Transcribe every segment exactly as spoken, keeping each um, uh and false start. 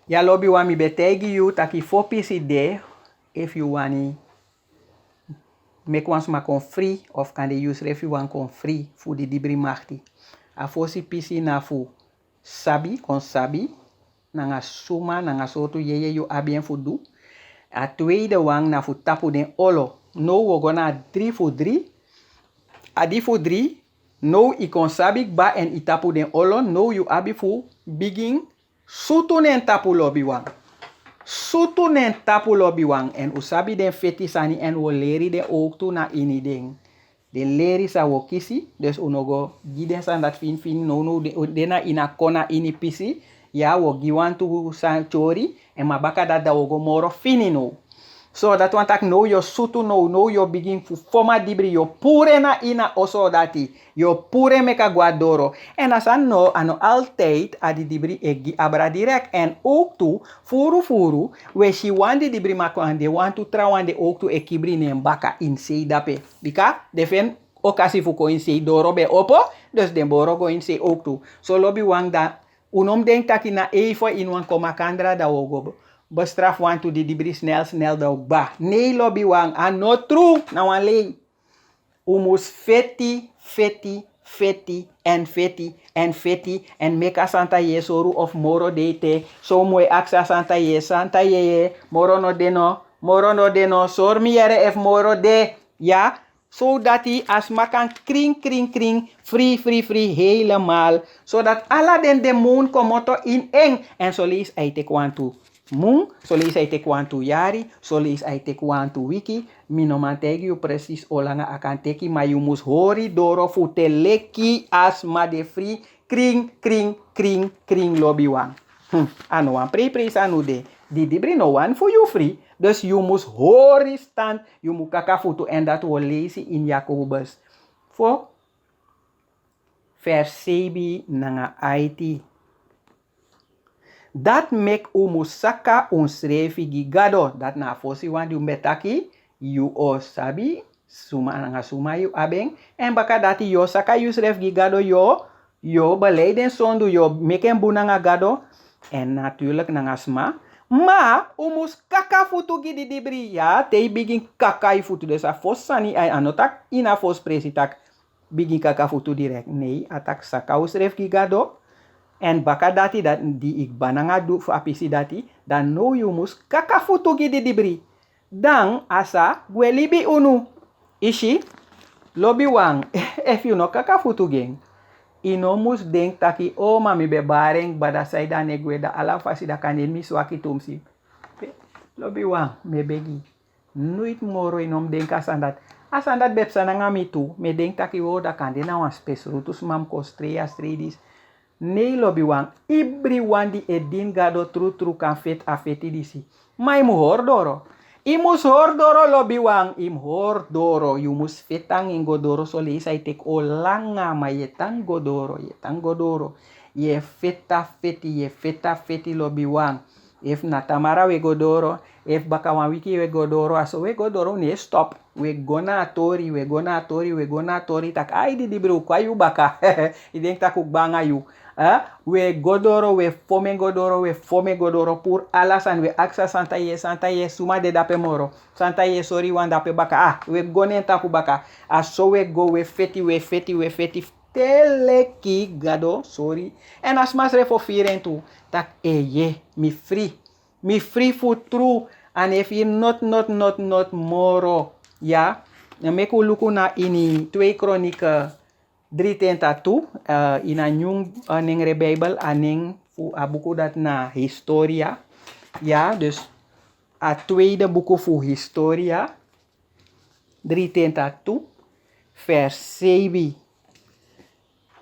Ya lobiwan, mi ben taigi yu taki fo pisi de, efu yu wani meki wan sma kon fri, of kande yusrefi wani kon fri fu di dibri makti. A fosi pisi na fu sabi, kon sabi nanga suma, nanga sortu yeye yu abi en fu du. A tweede wan na fu tapu den olo. Now wi o go na a dri fu dri. A di fu dri, now i kon sabi kba èn i tapu den olo, now yu abi fu bigin sutu nen tapu lobiwan. Sutu nen tapu lobiwan, èn un sabi den feti sani èn wi o leri den owktu na ini den. Den leri san wi o kisi, dus un no go gi den sani dati finifini nownow, den, den na ini a kon na ini pisi, ya wi o gi wantu sani tyori, èn ma baka dati dan wi o go moro fini now. So dati wani taki now yu o sutu now, now yu o bigin fu fon a dibri, yu o puru en na ini a oso dati, yu o puru en meki a go na doro. Èn a sani no, a no altijd a didibri e gi abra direct. Èn owktu, furu furu, wi e si wan didibri, ma kande wantu trawan de owktu e kibri na en baka ini sei dape. Bika den feni okasi fu kon ini sei, doro ben opo, dus den moro go ini sei owktu. So lobiwan, dan un no mu denki taki na even ini wan kon makandra dan wi o go be-, bestrafu wantu didibri snel snel dan wi kba. Nei lobiwan, a no tru, na wan lei. Un mus feti, feti, feti, èn feti, èn feti, èn meki a santa yeye sori un of moro dei te. So un mu e aksi a santa yeye, santa yeye, moro no de no, moro no de no, sori mi yere efu moro de. Ya, sodati a sma kan krin, krin, krin, fri, fri, fri, helemaal. Sodati ala den demon komoto ini en. Èn soleisi a e teki wantu mun, soleisi a e teki wantu yari, soleisi a e teki wantu wiki. Mi no man taigi yu presis olanga a kan teki, ma yu mus hori doro fu te leki a sma de fri, krin, krin, krin, krin, lobiwan. Hmm, a no wan preiprei sani de. Didibri no wani fu yu fri, dus yu mus hori stand, yu mus kaka futu, èn dati wi o leisi ini Yakobus fo, vers seibin nanga aiti. Dati meki un mus saka unsrefi gi Gado. Dati na a fosi wan di un ben taki, yu o sabi suma nanga suma yu abi en. Èn baka dati yu o saka yusrefi gi Gado, yu o, yu o beleid den sondu, yu o meki en bun nanga Gado. Èn natuurlik nanga sma. Ma un mus kaka futu gi didibri. Ya, te yu bigin kaka yu futu, dus a fosi sani, a, a no taki ini a fosi presi taki bigin kaka futu direct. Nei, a taki saka unsrefi gi Gado. Èn baka dati, dati di i kba nanga du fu a pisi dati, dan now yu mus kaka futu gi didibri. Dan a sa gwe libi unu. I si, lobiwan, efu yu no kaka futu gi en, i no mus denki taki, o, ma mi ben bari en kba, dan saide a no e gwe, dan ala fasi dan kande mi swaki tumsi. Lobiwan, mi e begi. Noiti moro i no mus denki a sani dati. A sani dati ben psa nanga mi tu. Mi e denki taki, o, dan kande na wan spesrutu sma mus kon strei a strei disi. Nei, lobiwan, ibriwan di e dini Gado trutru kan feti a feti disi. Ma i mus hori doro. I mus hori doro, lobiwan, i mus hori doro. Yu mus feti nanga en go doro, soleisi a e teki olanga, ma yu e tan go doro, yu e tan go doro. Yu e feti a feti, yu e feti a feti, lobiwan. Efu na tamara wi e go doro, efu baka wan wiki wi e go doro, a so wi e go doro, wi no e stop. Wi e go na a tori, wi e go na a tori, wi e go na a tori, taki, ai, didibri, wi kon na yu baka. I denki taki wi kba nanga yu. Eh? Wi e go doro, wi e fon en go doro, wi e fon en go doro, puru ala sani, wi e aksi a santa yeye, santa yeye, suma de dape moro. Santa yeye, sori wan dape baka. Ah, wi e go na en tapu baka. A so wi e go, wi e feti, wi e feti, wi e feti. Te leki Gado sori. Èn a sma srefi o firi en tu. Taki, eeye, mi fri. Mi fri fu tru. A no e firi noti, noti, noti, noti moro. Ya. Dan meki un luku na ini twee Kronieken, eh, dri tenti a tu. Eh, ini a nyun, eh, nengre Bijbel, a nen fu a buku dati na Historia. Ya, dus a tweede buku fu Historia. Dri tenti a tu, vers seibin.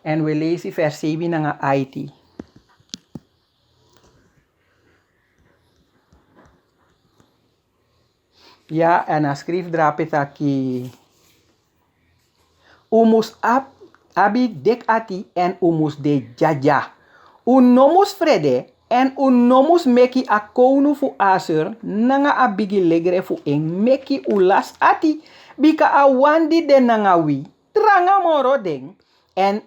Èn wi e leisi vers seibin nanga aiti. Ya, èn a skrifi drape taki, un mus ab-, abi deki ati èn un mus de dyadia. Un no mus frede, èn un no mus meki a kownu fu Asur nanga a bigi legre fu en meki un lasi ati, bika a wan di de nanga wi tranga moro den, èn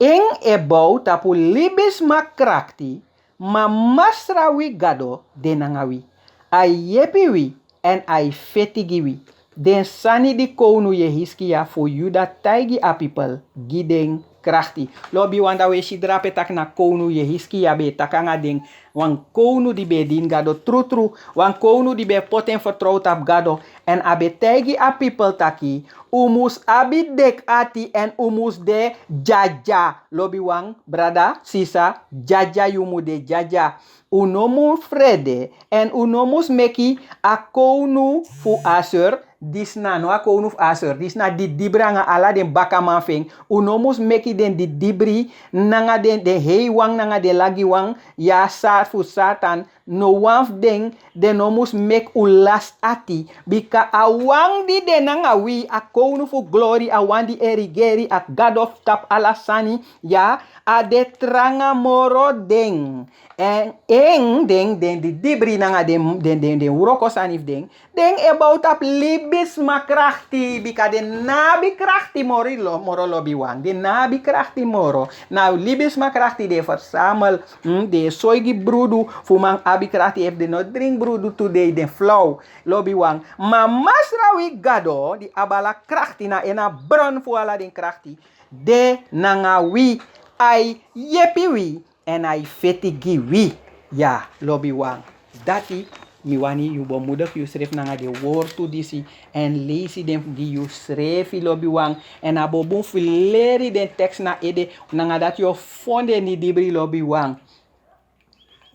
en e bow tapu libisma krakti, Ma Masra wi Gado de nanga wi. A e yepi wi èn a e feti gi wi. Den sani di kownu Yehiskiya fu Yuda taigi a pipel, gi den krakti. Lobiwan, da wi e si drape taki na kownu Yehiskiya ben e taki nanga den, wan kownu di ben e dini Gado trutru, wan kownu di ben e poti en fertrow tapu Gado. Èn a ben taigi a pipel taki, un mus abi deki ati èn un mus de dyadya. Lobiwan, brada, sisa, dyadya, yu mu de dyadya. Un no mu frede, èn un no mus meki a kownu fu Asur, disi na no a kownu fu Asur, disi na didibri nanga ala den bakaman fu en. Un no mus meki den didibri nanga den, den heiwan nanga den lagiwan, ya, sa fu Satan, no wan fu den, den no mus meki un lasi ati, bika a wan di de nanga wi, a kownu fu glori, a wan di e rigeri, a Gado fu tapu ala sani, ya, a de tranga moro den. Èn en, den, den didibri nanga den, den, den, den wroko sani fu den, den e bow tapu libisma krakti, bika den no abi krakti moro, lo-, moro, lobiwan. Den no abi krakti moro. Na libisma krakti den e fersamel, mm, den e soi gi brudu fu man abi krakti. Efu den no dringi brudu tu dei, den flow, lobiwan. Ma Masra wi Gado, di abi ala krakti, na en na bron fu ala den krakti, de nanga wi, a e yepi wi, èn a e feti gi wi. Ya, lobiwan. Dati, mi wani yu bemudigi yusrefi nanga den wortu disi, èn leisi den gi yusrefi, lobiwan. Èn a bo bun fu leri den tekst na ede, nanga dati yu o fon den didibri, lobiwan.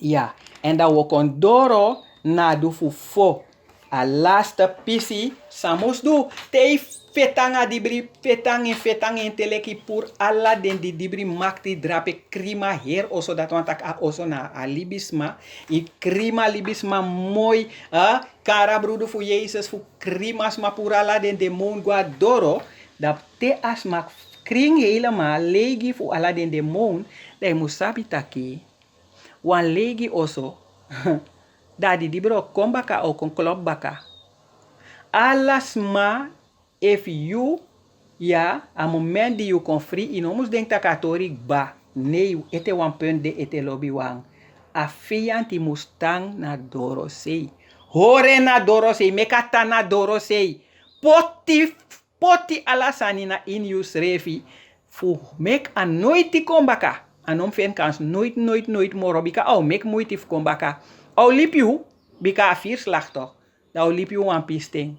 Ya, èn da wi o kon doro na a du fu fo. A laste pisi, san mus du, te yu feti nanga didibri, feti nanga en, feti nanga en te leki puru ala den didibri makti drape, krima heri oso, dati wani taki a oso na a libisma, yu krima libisma moi, a, kari a brudu fu Yesus fu krima sma, puru ala den demon go na doro, da te a sma krin helemaal leigi fu ala den demon, da yu mus sabi taki wan leigi oso, da a didibri o kon baka, o kon klopu baka. Ala sma, efu yu, ya, a moment di yu kon fri, yu no mus denki taki a tori kba. Nei, yu ete wan punt de ete, lobiwan. A feyanti mus tan na dorosei. Hori en na dorosei, meki a tan na dorosei. Poti poti ala sani na ini yusrefi fu meki a noiti kon baka. A no mus feni kansi noiti, noiti, noiti moro, bika a o meki muiti fu kon baka. A o libi yu, bika a firi slagti. Da a o libi yu wan pisten.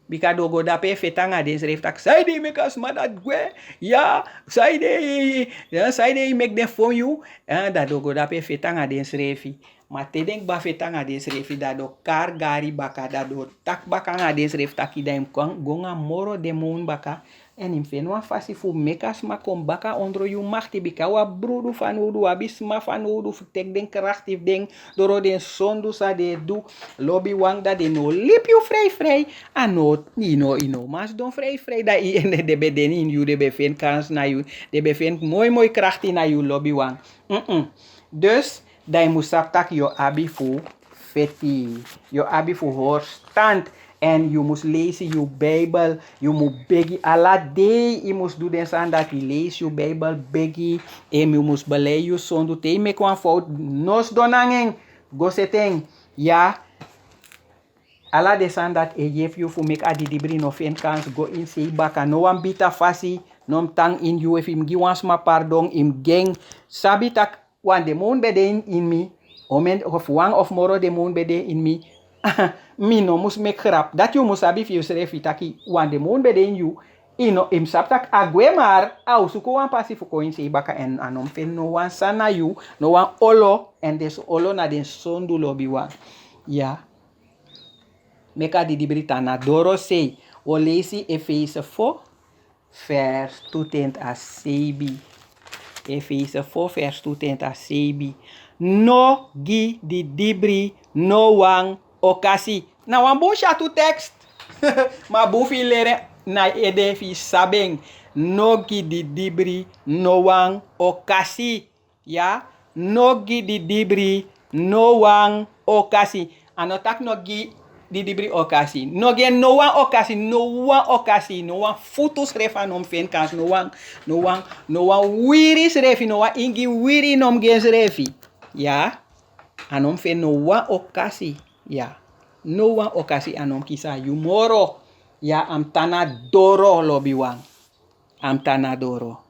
Bika den o go dape e feti nanga densrefi taki, saide yu meki a sma dati gwe? Ya, saide, ya, saide yu meki den fon yu? Ya, da den o go dape e feti nanga densrefi. Ma te den kba feti nanga densrefi, da den o kari gari baka, da den o taki baka nanga densrefi taki da yu mus kon go nanga moro demon baka. Èn yu mus feni wan fasi fu meki a sma kon baka ondro yu makti, bika wan brudu fanowdu, wi abi sma fanowdu fu teki den krakti fu den doro den sondu san den e du. Lobiwan, da den no o libi yu frei frei. A no, yu no, yu no man sidon frei frei, da yu, den ben de ini yu, den ben feni kansi na yu, den ben feni moi moi krakti na yu, lobiwan. Mm-mm. Dus, da yu mus sabi taki yu o abi fu feti, yu o abi fu hori stand, èn yu mus leisi yu Bijbel, yu mus begi ala dei, yu mus du den sani dati, leisi yu Bijbel, begi, èn yu mus belei yu sondu, te yu meki wan fowtu, no sidon nanga en, go seti en, ya. Ala den sani dati e yepi yu fu meki a didibri no feni kansi go ini sei baka. No wan bita fasi no mus tan ini yu. Efu yu mus gi wan sma pardon, yu mus gi en. Sabi taki wan demon ben de ini, ini mi. Omen of wan of moro demon ben de ini mi. Mi no mus meki grapu. Dati yu mus sabi fu yusrefi taki wan demon ben de ini yu. Yu no, yu mus sabi taki a gwe, ma a o suku wan pasi fu kon ini sei baka, èn a no mus feni no wan sani na yu, no wan olo, èn den olo na den sondu, lobiwan. Ya. Meki a didibri tan na dorosei. Wi o leisi Efese fo, vers tu tenti a seibi. Efese fo, vers tu tenti a seibi. No gi didibri no wan okasi. Na wan bun syatu tekst. Ma bun fu yu leri en na yu ede fu yu sabi en. No gi didibri no wan okasi. Ya, no gi didibri no wan okasi. A no taki no gi didibri okasi. No gi en no wan okasi, no wan okasi, no wan futu srefi a no mus feni kansi, no wan, no wan, no wan wiri srefi, no wan ingi wiri no mus gi ensrefi. Ya. A no mus feni no wan okasi. Ya. No wan okasi a no mus kisi a yu moro. Ya, a mus tan na doro, lobiwan. A mus tan na doro.